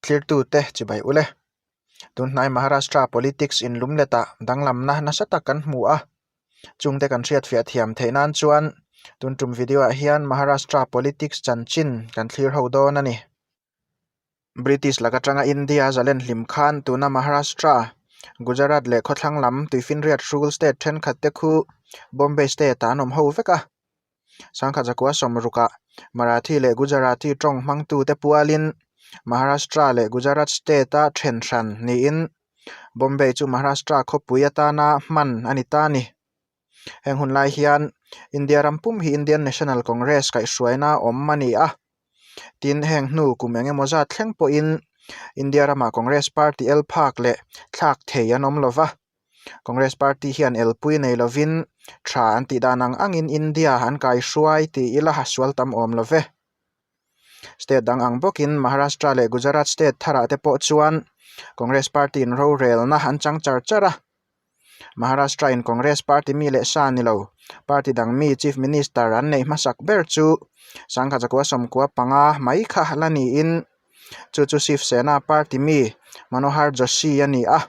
Thlirtute chibai ule. Tunhnai Maharashtra politics inlumletah danglamna nasa tak kan hmu a, chungte kan hriatfiah thiam theih nan chuan tun tum video ah hian Maharashtra politics chanchin kan thlir ho dawn a ni. British lak atanga India zalen hlim khan tuna Maharashtra, Gujarat leh khawthlang lam tuifinriat hrul state thenkhat te khu Bombay state ah an awm ho vek a. Sangkhat zakua sawmrukah Marathi leh Gujarati tawng hmangtute pualin Maharashtra leh Gujarat state-a then hran niin Bombay chu Maharashtra khawpui atana hman a ni ta a ni. Heng hun lai hian India ram pum hi Indian National Congress kaihhruaina awm a ni a. Tin, heng hnu kum eng emaw zat thleng pawhin India ramah Congress party el phak leh thlak thei an awm lo va. Congress party hian elpui nei lovin tha an tih dan ang angin India an kaihruai tih ila sual tam awm lo ve. State dang ang bawkin Maharashtra leh Gujarat state tharah te pawh chuan Congress party in rorelna an chang char char a. Maharashtra in Congress party mi leh sa ni lo, party dang mi Chief Minister an neih hmasak ber chu Sangkhat zakua sawmkua panga mai kha la niin chu chu Shiv Sena party mi Manohar Joshi a ni a.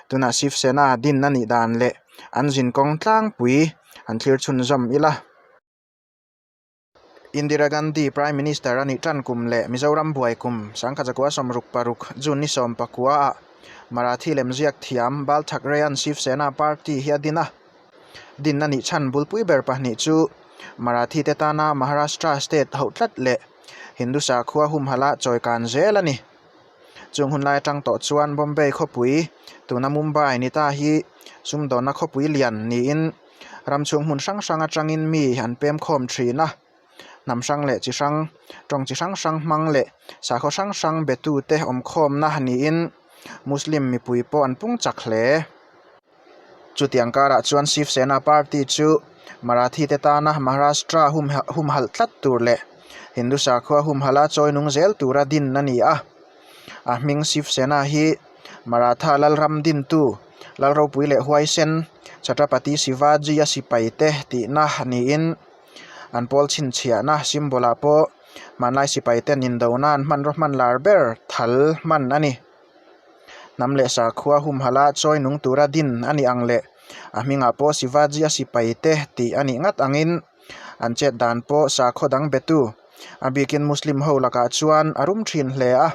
Tunah Shiv Sena din a nih dan leh an zinkawng tlangpui an thlir chhunzawm ila. Indira Gandhi Prime Minister a nih tan kum leh Mizoram buai kum sangkhat zakua sawmruk paruk June ni sawm pakua ah Marathi lemziak thiam Bal Thackeray-a'n Shiv Sena party hi a din a. Din a nih chhan bulpui ber pahnih chu Marathi te tana Maharashtra state hauh tlat leh Hindu sakhua humhalh a chawikan zel a ni. Chung hun lai atang tawh chuan Bombay khawpui tuna Mumbai ni ta hi sumdawnna khawpui lian niin ram chhung hmun hrang hrang atangin mi an pem khawm thin a, hnam hrang leh chi hrang, tawng chi hrang hrang hmang leh sakhaw hrang hrang betute awm khawmna niin Muslim mipui pawh an pung chak hle. Chutiang karah chuan Shiv Sena party chu Marathi te tana Maharashtra humhalh tlat tur leh Hindu sakhua humhalha chawi nung zel tura din a ni a. A hming Shiv Sena hi Maratha lalram dintu Lalropui leh Huaisen Chhatrapati Shivaji-a sipaite tihna niin an pawl chhinchhiahna symbol ah pawh hmanlai sipaiten indona an hmanraw hman lar ber thal hman a ni. Hnam leh sakhua humhalh a chawi nung tura din a nih ang leh a hmingah pawh Shivaji a sipai te tih a nih ngat angin an chet dan pawh sakhaw dang betu a bikin Muslim ho lakah chuan a rum thin hle a.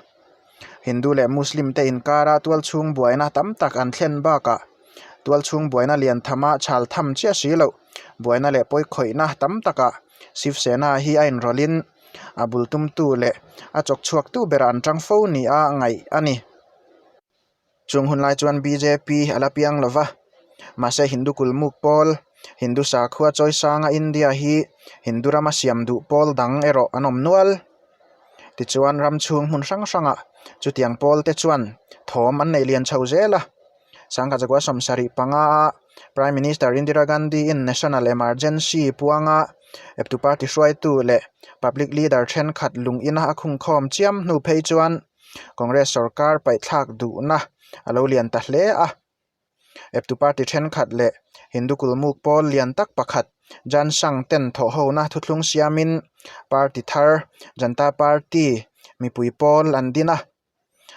Hindu leh Muslim te inkara tualchhung buaina tam tak an thlen bakah tualchhung buaina lian thama chhal tham chiah si loh buaina leh pawikhawihna tam takah Shiv Sena hi a inrawlhin a bul tumtu leh a chawk chhuaktu berah an tang fo nia ngaih a ni. Chung hun lai chuan bjp a la piang lo va, mahse Hindu kulmuk pawl, Hindu sakhua chawisanga India hi Hindu rama siam duh pawl dang erawh an awm nual. Tichuan ram chhung hmun hrang hrangah chutiang pawl te chuan thawm an nei lian chho zel a. Sangha Chakua sawmsarih panga a Prime Minister Indira Gandhi in National Emergency puanga eptu party hruaitu leh public leader thenkhat lung ina a khungkhawm chiam hnu phei chuan Congress sorkar paihthlak duhna a lo lian ta hle a. Eptu party thenkhat leh Hindu kulmuk pawl lian tak pakhat Jan Sangh ten thawhhona thuthlung siamin party thar Janta Party mipui pawl an din a.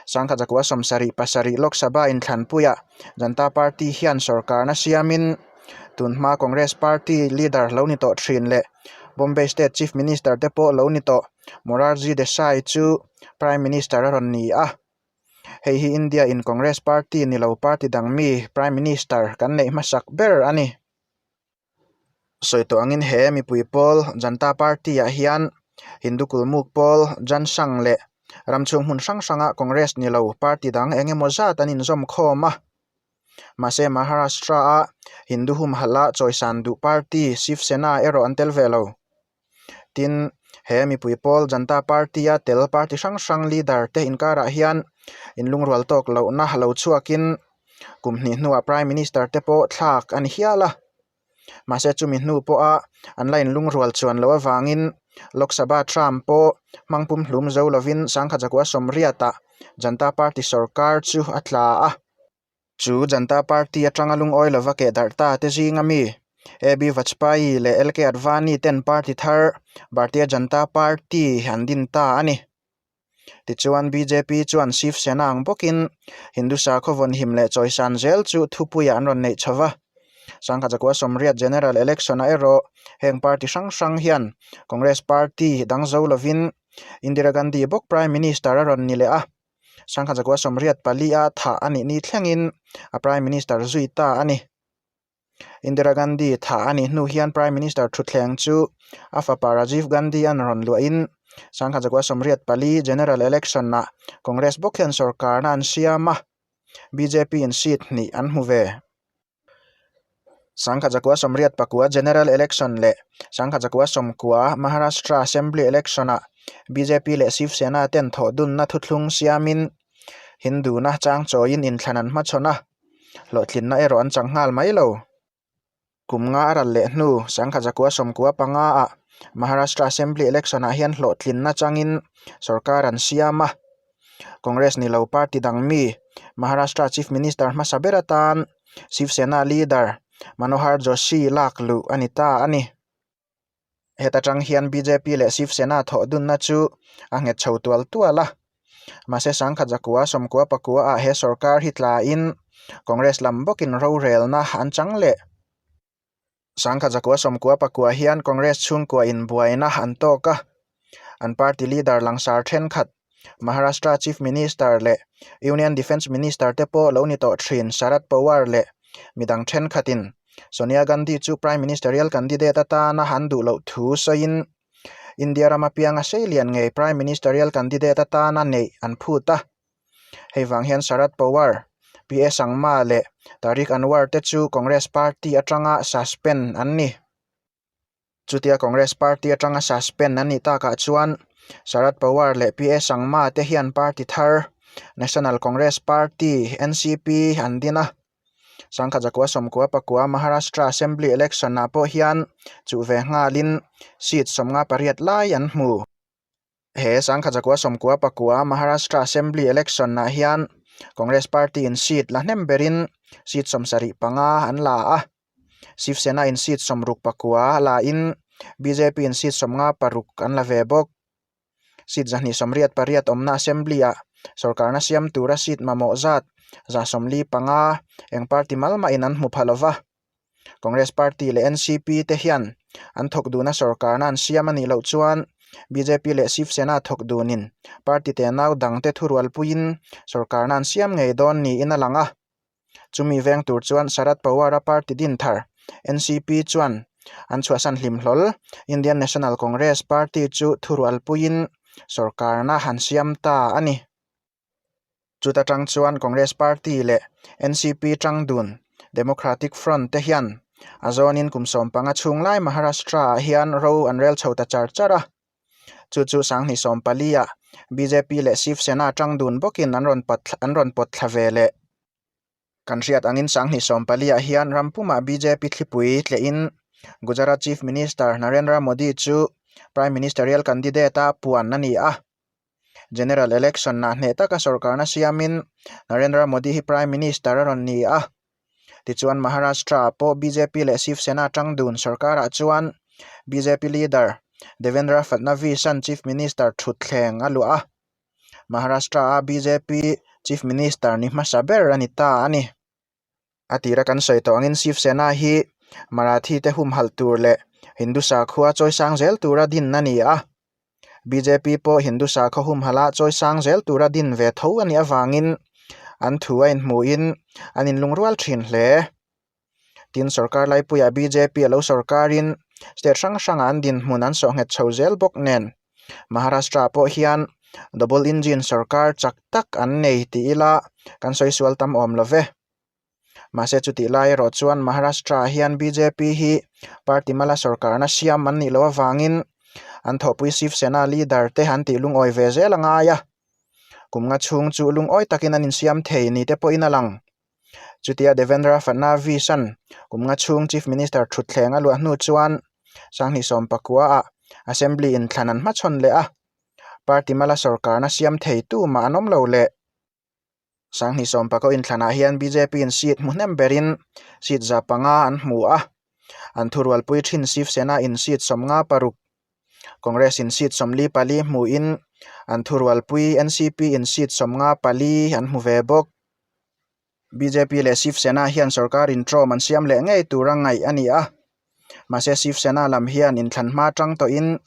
Sangkhat zakua sawmsarih pasarih Lok Sabha inthlanpuiah Janta Party hian sorkarna siamin tunhma Congress Party leader lo ni tawh thin leh Bombay State Chief Minister te pawh lo ni tawh Morarji Desai chu Prime Minister a rawn ni a. Hei hi India in Congress Party ni lo party dang mi Prime Minister kan neih hmasak ber a ni. Sawi tawh angin he mipui pawl Janta Party ah hian Hindu kulmuk pawl Jan Sangh leh ram chhung hmun hrang hranga Congress ni lo party dang eng emaw zat an inzawm khawm a. Mahse Maharashtra a Hindu humhalh a chawisan duh party Shiv Sena erawh an tel ve lo. Tin, he mipui pawl Janta Party a tel party hrang hrang leader te inkarah hian inlungrual tawk lohna lo chhuakin kum hnih hnuah Prime Minister te pawh thlak a ni hial a. Mahse chumi hnu pawha an la inlungrual chuan loh avangin Lok Sabha term pawh hmang pumhlum zo lovin Sangkhat Zakua Sawmriatah Janta Party sorkar chu a tla a. Chu Janta Party atanga lungawi lova keh darh ta te zinga mi AB Vajpayee leh LK Advani ten party thar Bharatiya Janta Party an din ta a ni. Tichuan, bjp chuan Shiv Sena ang bawkin Hindu sakhaw vawnhim leh chawisan zel chu thupuiah an rawn neih chho va. Sangkhat zakua sawmriat General Election-ah erawh heng party hrang hrang hian Congress party dang zo lovin Indira Gandhi bawk Prime Minister a rawn ni leh a. Sangkhat zakua sawmriat pali-a thah a nih ni thlengin a Prime Minister zui ta a ni. Indira Gandhi thah a nih hnu hian Prime Minister thutthleng chu a fapa Rajiv Gandhi an rawn luahin sangkhat zakua 84 General Election-ah Congress bawk hian sorkarna an siam a, bjp in seat hnih an hmu ve. Sangkhat zakua 89 General Election leh sangkhat zakua 90 Maharashtra Assembly Election-ah bjp leh Shiv Sena ten thawhdunna thuthlung siamin Hindu-na changchawiin inthlan an hmachhawn a. Hlawhtlinna erawh an chang nghal mai lo. Kum nga a ral leh hnu, sangkhat zakua 95 ah Maharashtra Assembly Election ah hian hlawhtlinna changin sorkar an siam a. Congress ni lo party dang mi Maharashtra Chief Minister hmasa ber atan Shiv Sena leader Manohar Joshi lak luh a ni ta a ni. Heta tang hian bjp leh Shiv Sena thawh dunna chu a nghet chho tual tual a. Mahse sangkhat zakua sawmkua pakua ah he sorkar hi tlain Congress lam bawkin rorelna an chang leh. Sangkhat zakua sawmkua pakua hian Congress chhungkua inbuaina an tawk a. An party leader langsar thenkhat Maharashtra Chief Minister leh Union Defence Minister te pawh lo ni tawh thin Sharad Pawar leh midang thenkhatin Sonia Gandhi chu Prime Ministerial candidate atana an duh loh thu sawiin India rama pianga seilian ngei Prime Ministerial candidate atana neih an phut a. Hei vang hian Sharad Pawar, PA Sangma leh Tariq Anwar te chu Congress party atanga suspend an ni. Chutia Congress party atanga suspend an nih takah chuan Sharad Pawar leh PA Sangma te hian party thar National Congress Party, NCP, an din a. Sangkhat zakua sawmkua pakua Maharashtra Assembly Election ah pawh hian chuh ve nghalin seat 58 lai an hmu. He sangkhat zakua sawmkua pakua Maharashtra Assembly Election ah hian Congress party in seat la hnem berin seat 75 an la a. Shiv Sena in seat 64 la in bjp in seat 56 an la ve bawk. Seat 288 awmna Assembly ah sorkarna siam tura seat mamawh zat 145 eng party mal mahin an hmu pha lova. Congress party leh NCP te hian an thawk duna sorkarna an siam a nih loh chuan bjp leh Shiv Sena thawk dunin party tenau dangte thurualpuiin sorkarna an siam ngei dawn niin a lang a. Chumi veng tur chuan Sharad Pawar-a party din thar NCP chuan an chhuahsan hlim hlawl Indian National Congress party chu thurualpuiin sorkarna han siam ta a ni. Chuta tang chuan Congress party leh NCP tang dun Democratic Front te hian a zawnin kum 15 chhung lai Maharashtra-ah hian ro an rel chho ta char char a. Chu chu sanghnih 14 ah bjp leh Shiv Sena tang dun bawkin an rawn an rawn pawt thla ve leh. Kan hriat angin sanghnih 14 ah hian ram pumah bjp thlipui tlehin Gujarat Chief Minister Narendra Modi chu Prime Ministerial candidate-a puan a ni a. General Election ah hneh taka sorkarna siamin Narendra Modi hi Prime Minister a rawn ni a. Tichuan Maharashtra ah pawh bjp leh Shiv Sena tang dun sorkarah chuan bjp leader Devendra Fadnavis-a'n Chief Minister thutthleng a luah a. Maharashtra a bjp Chief Minister ni hmasa ber a ni ta a ni. A tira kan sawi tawh angin Shiv Sena hi Marathi te humhalh tur leh Hindu sakhua chawisang zel tura din a ni a. Bjp pawh Hindu sakhaw humhalh a chawisang zel tura din ve tho a nih avangin an thu a inhmuhin an inlungrual thin hle. Tin, sorkar laipuiah bjp a lo sorkarin state hrang hrangah an dinhmun an sawhnghet chho zel bawk nen Maharashtra pawh hian double engine sorkar chak tak an nei tih ila kan sawi sual tam awm lo ve. Mahse chutih lai erawh chuan Maharashtra ah hian bjp hi party mala sorkarna siam an nih loh avangin an thawhpui Shiv Sena leader te an tih lungawi ve zel a ngai a. Kum nga chhung chu lungawi takin an insiam thei ni te pawhin a lang. Chutia Devendra Fadnavis-a'n kum nga chhung Chief Minister thutthleng a luah hnu chuan sanghnih 19 ah Assembly inthlan an hmachhawn leh a, party mala sorkarna siam thei tu mah an awm lo leh. Sanghnih 19 inthlanah hian bjp in seat hmu hnem berin seat 500 an hmu a, an thurualpui thin Shiv Sena in seat 56. Congress in seat 44 hmuin an thurualpui NCP in seat 54 an hmu ve bawk. Bjp leh Shiv Sena hian sorkar intrawm an siam leh ngei tura ngaih a ni a. Mahse Shiv Sena lam hian inthlan hma tang tawhin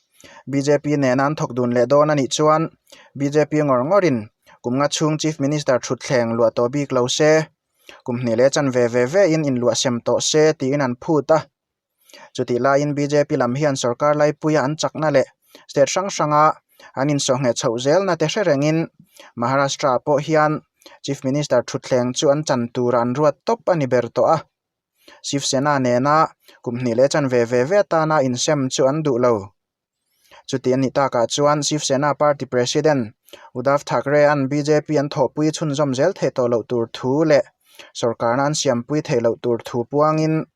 bjp nena an thawk dun leh dawn a nih chuan bjp ngawr ngawrin kum nga chhung Chief Minister thutthleng luah tawh bik lo se, kum hnih leh chanve ve ve in inluah sem tawh se tiin an phut a. Chutih laiin bjp lam hian sorkar laipuia an chakna leh state hrang hranga an insawhngheh chhoh zelna te hre rengin Maharashtra pawh hian Chief Minister thutthleng chu an chan tura an ruat tawp a ni ber tawh a. Shiv Sena nena kum hnih leh chanve ve ve atana insem chu an duh lo. Chuti a nih takah chuan Shiv Sena party president Uddhav Thackeray-a'n bjp an thawhpui chhunzawm zel theih tawh loh tur thu leh sorkarna an siampui theih loh tur thu puangin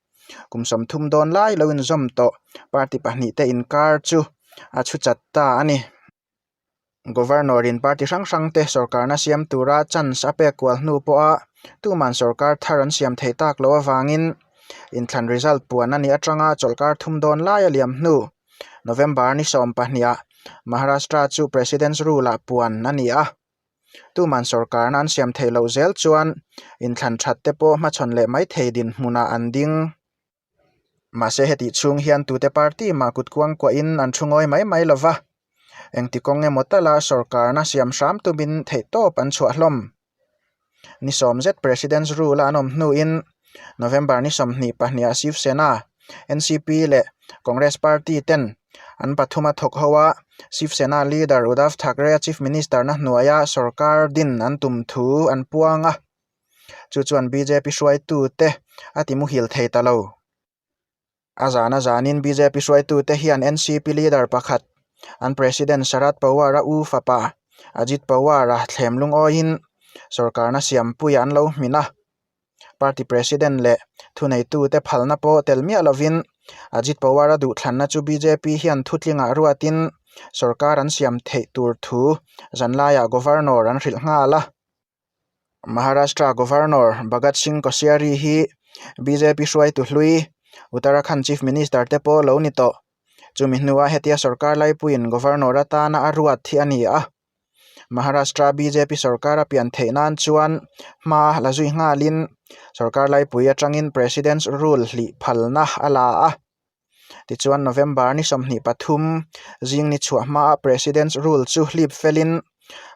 kum 30 dawn lai lo inzawm tawh party pahnihte inkar chu a chhu chat ta a ni. Governor-in party hrang hrangte sorkarna siam tura chance a pek kual hnu pawha tuman sorkar thar an siam thei tak loh avangin inthlan result puan a nih atanga chawlhkar thum dawn lai a liam hnu November ni 12 ah Maharashtra chu President's Rule-ah puan a ni a. Tuman sorkarna an siam theih loh zel chuan inthlan that te pawh hmachhawn leh mai thei dinhmunah an ding. Mahse hetih chhung hian tute party mah kut kuang kuahin an thu ngawi mai mai lo va, engti kawng emaw tala sorkarna siam hram tumin theihtawp an chhuah hlawm. Ni sawm zet President's Rule-a an awm hnuin November ni 22 ah Shiv Sena, NCP leh Congress party ten an pathuma thawk ho a, Shiv Sena leader Uddhav Thackeray-a Chief Minister-na hnuaia sorkar din an tum thu an puang a. Chu chuan bjp hruaitute a ti muhil thei ta lo. A zan a zanin bjp hruaitute hian NCP leader pakhat, an President Sharad Pawar-a u fapa Ajit Pawar-a thlem lungawiin sorkarna siampuia an lo hmin a. Party President leh thuneitute phalna pawh tel miah lovin Ajit Pawar-a duhthlanna chu bjp hian thutlingah ruatin sorkar an siam theih tur thu zanlaiah Governor an hrilh nghal a. Maharashtra Governor Bhagat Singh Koshyari hi bjp hruaitu hlui, Uttarakhand Chief Minister te pawh lo ni tawh. Chumi hnuah hetia sorkar laipuiin Governor atana a ruat hi a ni a. Maharashtra bjp sorkar a pian theih nan chuan hma la zui nghalin sorkar laipui atangin President's Rule hlih phalna a la a. Tichuan November ni 23 zing ni chhuah hmaah President's Rule chu hlip felin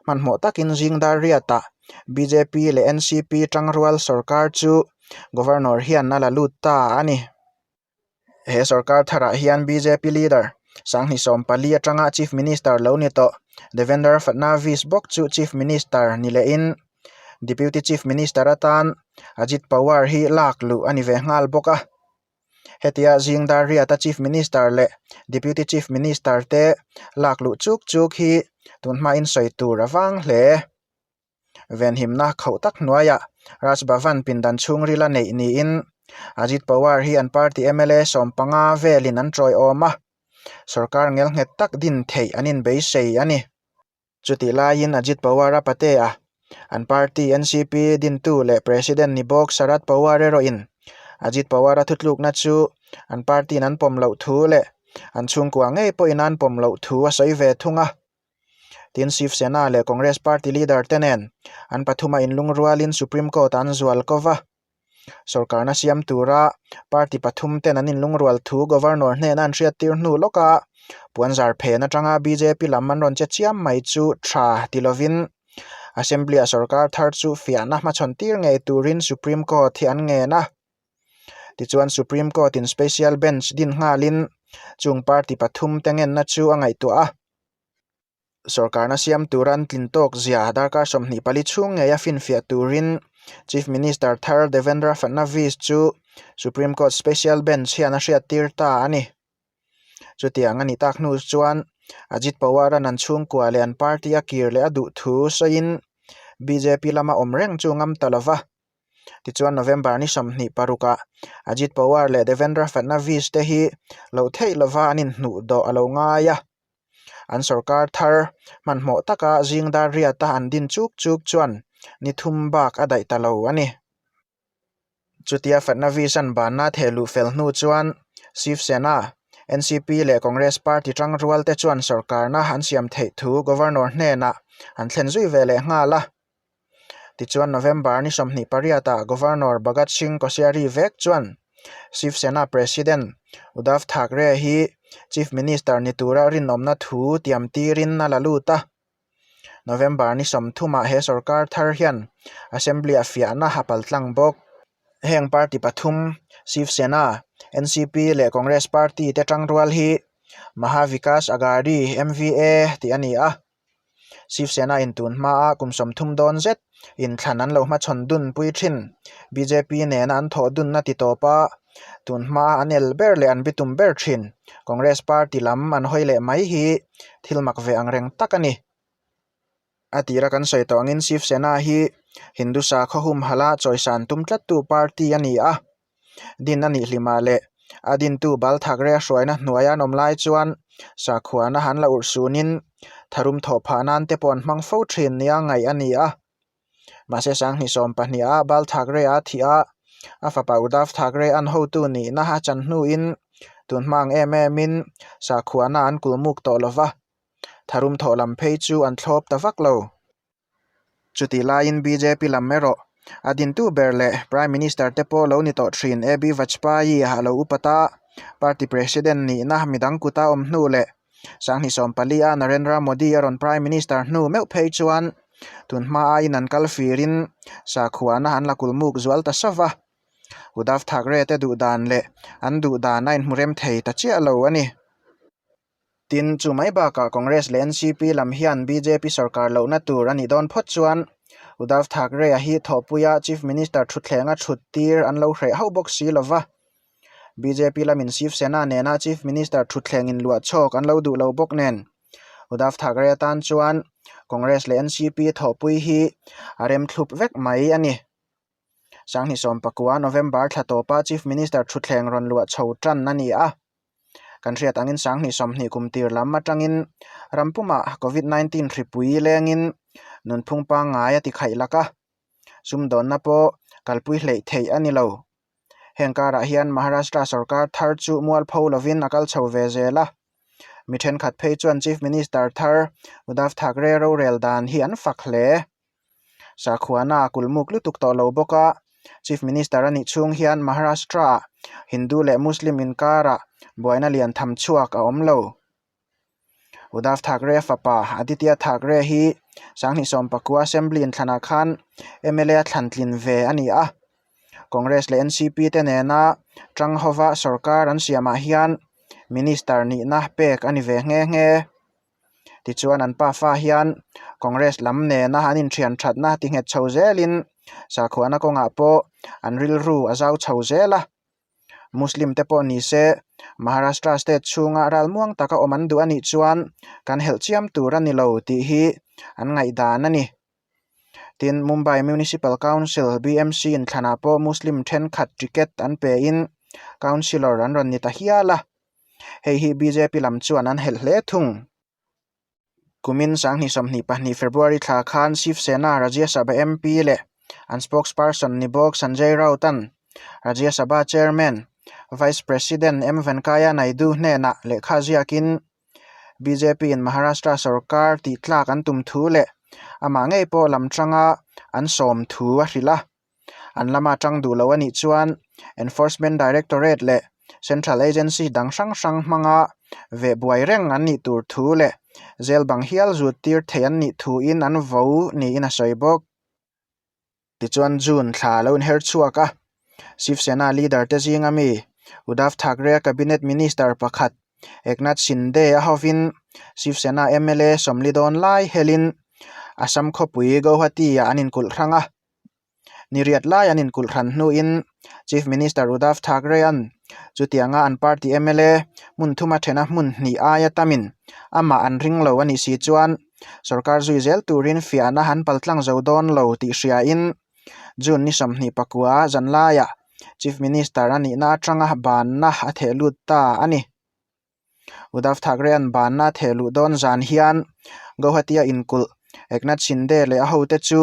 hmanhmawh takin zing dar riatah bjp leh NCP tangrual sorkar chu Governor hian a la lut ta a ni. He sorkar tharah hian bjp leader 2014 atanga Chief Minister lo ni tawh Devendra Fadnavis bawk chu Chief Minister ni lehin Deputy Chief Minister atan Ajit Pawar hi lak luh a ni ve nghal bawk a. Hetia zing dar riata Chief Minister leh Deputy Chief Minister te lak luh chuk chuk hi tun hmain sawi tur a vang hle. Venhimna khauh tak hnuaiah Raj Bhavan pindan chhungrila neih niin Ajit Pawar hi an party mla 15 velin an tawiawm a, sorkar ngelnghet tak din theih an inbeisei a ni. Chutih laiin Ajit Pawar-a patea, an party NCP dintu leh President ni bawk Sharad Pawar erawhin Ajit Pawar-a thutlukna chu an party-in an pawm loh thu leh an chhungkua ngei pawhin an pawm loh thu a sawi ve thung a. Tin, Shiv Sena leh Congress party leader te nen an pathuma inlungrualin Supreme Court an zual ko va. Sorkarna siam tura party pathum ten an inlungrual thu Governor hnena an hriattir hnu lawka puanzar phen atanga bjp lam an rawn che chiam mai chu tha ti lovin Assembly-ah sorkar thar chu fiahna hmachhawn tir ngei turin Supreme Court hi an ngen a. Tichuan Supreme Court-in Special Bench din nghalin chung party pathum te ngenna chu a ngaihtuah a. Sorkarna siam tura an tlin tawk zia darkar 24 chhung ngeia finfiah turin Chief Minister thar Devendra Fadnavis chu Supreme Court Special Bench hian a hriattir ta a ni. Chutiang a nih tak hnu chuan Ajit Pawar-a'n an chhungkua leh an party a kir leh a duh thu sawiin bjp lama awm reng chu ngam ta lo va. Tichuan November ni 26 ah Ajit Pawar leh Devendra Fadnavis te hi loh theih lova an inhnuh dawh a lo ngai a. An sorkar thar hmanhmawh taka zing dar riata an din chuk chuk chuan ni thum bak a daih ta lo a ni. Chutia Fadnavis-a'n banna theh luh fel hnu chuan Shiv Sena, NCP leh Congress party tangrual te chuan sorkarna an siam theih thu Governor hnenah an thlen zui ve leh nghal a. Tichuan November ni 28 ah Governor Bhagat Singh Koshyari vek chuan Shiv Sena President Uddhav Thackeray hi Chief Minister ni tura rinawmna thu tiam tirin a la lut a. November ni 30 ah he sorkar thar hian Assembly-ah fiahna a paltlang bawk. Heng party pathum, Shiv Sena, NCP leh Congress party te tangrual hi Maha Vikas Aghadi, MVA, tih a ni a. Shiv Sena in tun hmaa kum 30 dawn zet inthlan an lo hmachhawn dun pui thin. Bjp nena an thawh dunna ti tawp a, tun hmaa an el ber leh an bitum ber thin Congress party lam an hawi leh mai hi thil mak ve ang reng tak a ni. A tira kan sawi tawh angin Shiv Sena hi Hindu sakhaw humhala chawisan tum tlattu party a ni a. Din a nih hlimah leh a dintu Bal Thackeray-a hruaina hnuaia an awm lai chuan sakhuana han la urh sunin tharum thawh phah nan te pawh an hmang fo thin nia ngaih a ni a. Mahse 2012 ah Bal Thackeray-a thih a, a fapa Uddhav Thackeray-a'n hotu nihna a chan hnuin tun hma ang em emin sakhuana an kulmuk tawh lo va, tharum thawh lam phei chu an thlawp ta vak lo. Chutih laiin bjp lam erawh a dintu ber leh Prime Minister te pawh lo ni tawh thin AB Vajpayee a lo upat a, party president nihna midang kuta awm hnu leh 2014 a Narendra Modi a rawn Prime Minister hnu meuh phei chuan tun hma aiin an kal firin sakhuana an la kulmuk zual ta sauh va. Uddhav Thackeray te duhdan leh an duhdan a inhmu rem thei ta chiah lo a ni. Tin, chu mai bakah Congress leh NCP lam hian bjp sorkar lohna tur a nih dawn phawt chuan Uddhav Thackeray-a hi thawhpuia Chief Minister thutthleng a thut tir an lo hreh hauh bawk si lova. Bjp lamin Shiv Sena nena Chief Minister thutthleng inluah chhawk an lo duh lo bawk nen Uddhav Thackeray atan chuan Congress leh NCP thawhpui hi a remthlup vek mai a ni. 2019 November thla tawpa Chief Minister thutthleng rawn luah chho tan a ni a. Kan hriat angin 2020 kum tir lam atangin ram pumah Covid-19 hripui lengin nunphung pangngai a ti khaih lak a, sumdawnna pawh kalpui hleih theih a ni lo. Heng karah hian Maharashtra sorkar thar chu mualpho lovin a kal chho ve zel a. Mi thenkhat phei chuan Chief Minister thar Uddhav Thackeray rorel dan hi an fak hle. Sakhuana a kulmuk lutuk tawh lo bawk a, Chief Minister a nih chhung hian Maharashtra-ah Hindu leh Muslim inkarah buaina lian tham chhuak a awm lo. Uddhav Thackeray fapa Aditya Thackeray hi 2019 Assembly inthlanah khan mla a thlan tlin ve a ni a. Congress leh NCP te nena tang hova sorkar an siamah hian Minister nihna pek a ni ve nghe nghe. Tichuan an pafa hian Congress lam nena an inthian thatna ti nghet chho zelin sakhuana kawngah pawh an rilru a zau chho zel a. Muslim te pawh ni se Maharashtra state chhunga ralmuang taka awm an duh a nih chuan kan helh chiam tur a ni lo tih hi an ngaihdan a ni. Tin, Mumbai Municipal Council, BMC, inthlanah pawh Muslim thenkhat ticket an pein Councillor an rawn ni ta hial a. Hei hi bjp lam chuan an helh hle thung. Kumin 2022 February thla khan Shiv Sena Rajya Sabha MP leh an spokesperson ni bawk Sanjay Raut-a'n Rajya Sabha Chairman, Vice President M Venkaiah Naidu hnenah lehkha ziakin BJP-in Maharashtra sorkar tih tlak an tum thu leh amah ngei pawh lam tanga an sawm thu a hrilh a. An lama tang duh lo a nih chuan Enforcement Directorate leh Central Agency dang hrang hrang hmanga veh buai reng an nih tur thu leh jail bang hial zut tir thei an nih thuin an vo niin a sawi bawk. Tichuan June thla a lo inher chhuak a, Shiv Sena leader te zinga mi Uddhav Thackeray-a cabinet minister pakhat Eknath Shinde a hovin Shiv Sena mla 40 dawn lai helin Assam khawpui Guwahati-ah an inkulh hrang a. Ni riat lai an inkulh hran hnuin Chief Minister Uddhav Thackeray-a'n chutianga an party mla hmun thuma thena hmun hnih aia tamin amah an ring lo a nih si chuan sorkar zui zel turin fiahna an paltlang zo dawn lo tih hriain June ni 29 zanlaiah Chief Minister a nihna atanga banna a theh lut ta a ni. Uddhav Thackeray-a'n banna a theh luh dawn zan hian Guwahati-a inkulh Eknath Shinde leh a hote chu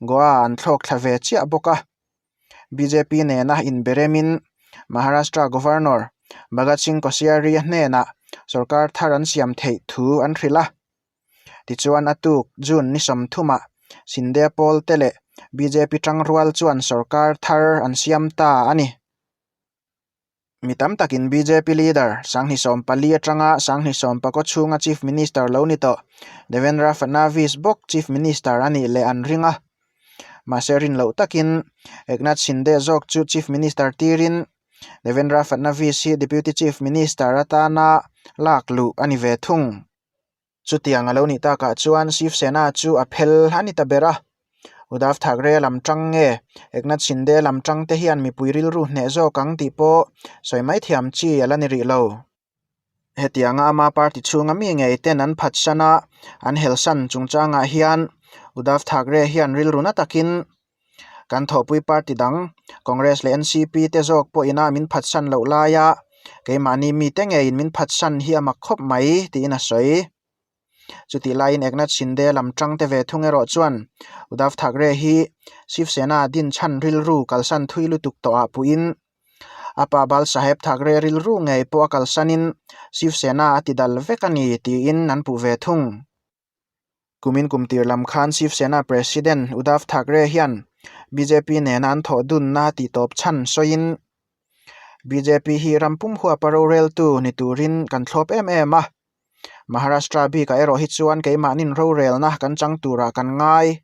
Goa-ah an thlawk thla ve chiah bawk a. Bjp nena inberemin Maharashtra Governor. Bhagat Singh Koshyari-a hnenah sorkar thar an siam theih thu an hrilh a. Tichuan a tuk June ni sawmthumah Shinde pawl te leh bjp tangrual chuan sorkar thar an siam ta a ni. Mi tam takin bjp leader Sanghni 14 atanga Sanghni 19 chhunga Chief Minister lo ni tawh Devendra Fadnavis bawk Chief Minister a nih leh an ring a. Mahse rin loh takin Eknath Shinde zawk chu Chief Minister tirin Devendra Fadnavis hi Deputy Chief Minister atana lak luh a ni ve thung. Chutiang a lo nih takah chuan Shiv Sena chu a phel a ni ta ber a. Uddhav Thackeray lam tang nge Eknath Shinde lam tang te hian mipui rilru hneh zawk ang tih pawh sawi mai thiam chi a la ni rih lo. Hetianga ama party chhunga mi ngei ten an phatsan a, an helsan chungchangah hian Uddhav Thackeray hian rilru na takin kan thawhpui party dang Congress leh NCP te zawk pawhin a min phatsan loh laia keimahni mite ngeiin min phatsan hi a mak khawp mai tiin a sawi. Chutih laiin Eknath Shinde lam tang te ve thung erawh chuan Uddhav Thackeray hi Shiv Sena dinchhan rilru kalsan thui lutuk tawhah puiin a pa Bal Saheb Thackeray rilru ngei pawh a kalsanin Shiv Sena a ti dal vek a ni tiin an puh ve thung. Kumin kum tir lam khan Shiv Sena President Uddhav Thackeray hian bjp nena an thawh dunna tih tawp chhan sawiin bjp hi ram pum huapa roreltu ni turin kan thlawp em em a, Maharashtra bikah erawh hi chuan keimahnin rorelna kan chang turah kan ngai.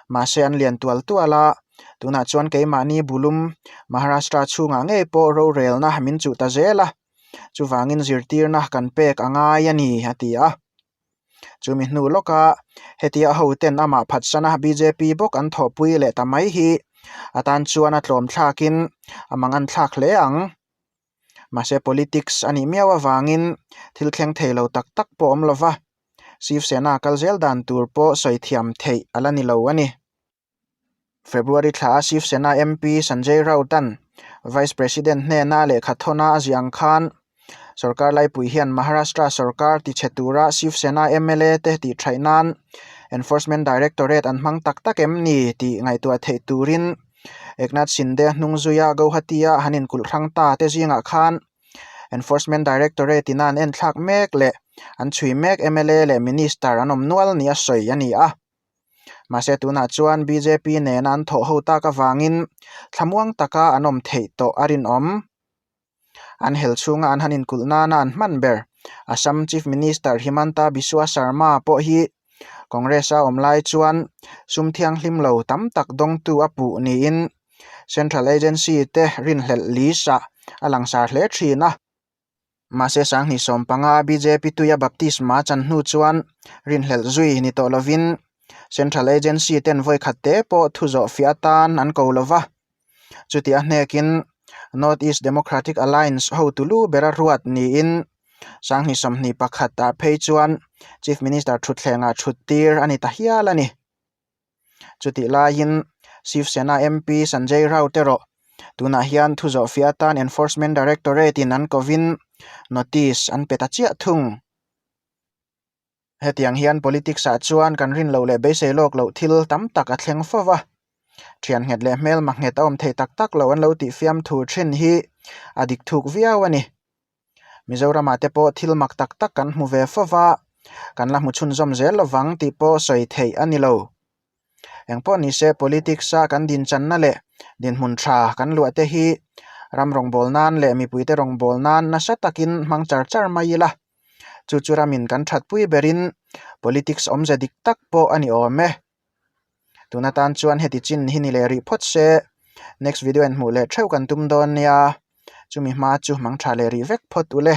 Mahse an lian tual tual a, tunah chuan keimahni bulum Maharashtra chhungah ngei pawh rorelna min chuh ta zel a, chuvangin zirtirna kan pek a ngai a ni a ti a. Chumi hnu lawka hetia hoten amah phatsana bjp bawk an thawhpui leh ta mai hi atan chuan a tlawm thlakin a mangan thlak hle ang. Mahse politics a nih miau avangin thil thleng thei lo tak tak pawh awm lova, Shiv Sena kal zel dan tur pawh sawi thiam theih a la ni lo a ni. February thla a Shiv Sena MP Sanjay Raut-a'n Vice President hnena lehkha thawna a ziah ang khan sorkar laipui hian Maharashtra sorkar tichhe tura Shiv Sena mla te tihṭhaih nan Enforcement Directorate an hmang tak tak em ni tih ngaihtuah theih turin Eknath Shinde hnung zuia Guwahati-a han inkulh hrang ta te zingah khan Enforcement Directorate ina an enthlak mek leh an chhui mek mla leh Minister an awm nual nia sawi a ni a. Mahse tunah chuan bjp nena an thawh ho tak avangin thlamuang taka an awm theih tawh a rinawm. An hel chhunga an han inkulh nana an hman ber Assam Chief Minister Himanta Biswa Sarma pawh hi Congress-a awm lai chuan sum thianghlim lo tam tak dawngtu a puh niin Central Agency te rinhlelh list-ah a langsar hle thin a. Mahse sanghnih 15 bjp tuia baptisma chan hnu chuan rinhlelh zui ni tawh lovin Central Agency ten vawikhat te pawh thu zawh fiah atan an ko lova. Chuti a hnekin North East Democratic Alliance hotu lu bera ruat niin sanghnih 21 ah phei chuan Chief Minister thutthlengah thut tir a ni ta hial a ni. Chutih laiin Shiv Sena MP Sanjay Raut erawh tunah hian thu zawh fiah atan Enforcement Directorate in an kovin notice an pe ta chiah thung. Hetiang hian politics ah chuan kan rin loh leh beisei lawk loh thil tam tak a thleng fo va. Thian nghet leh hmelma nghet a awm thei tak tak lo an lo tih fiamthu thin hi a dik thuk viau a ni. Mizoramah te pawh thil mak tak tak kan hmu ve fo va, kan la hmu chhunzawm zel lovang tih pawh sawi theih a ni lo. Engpawh nise politics a kan dinchanna leh dinhmun tha kan luah te hi ram rawngbâwl nan leh mipuite rawngbâwl nan nasa takin hmang char char mai ila. Chu chu ramin kan thatpui berin politics awmze dik tak pawh a ni awm e. Tun atan chuan heti chin hi ni leh rih phawt se next video in hmuh leh theuh kan tum dawn nia. Chumi hma chu hmang tha leh rih vek phawt ule.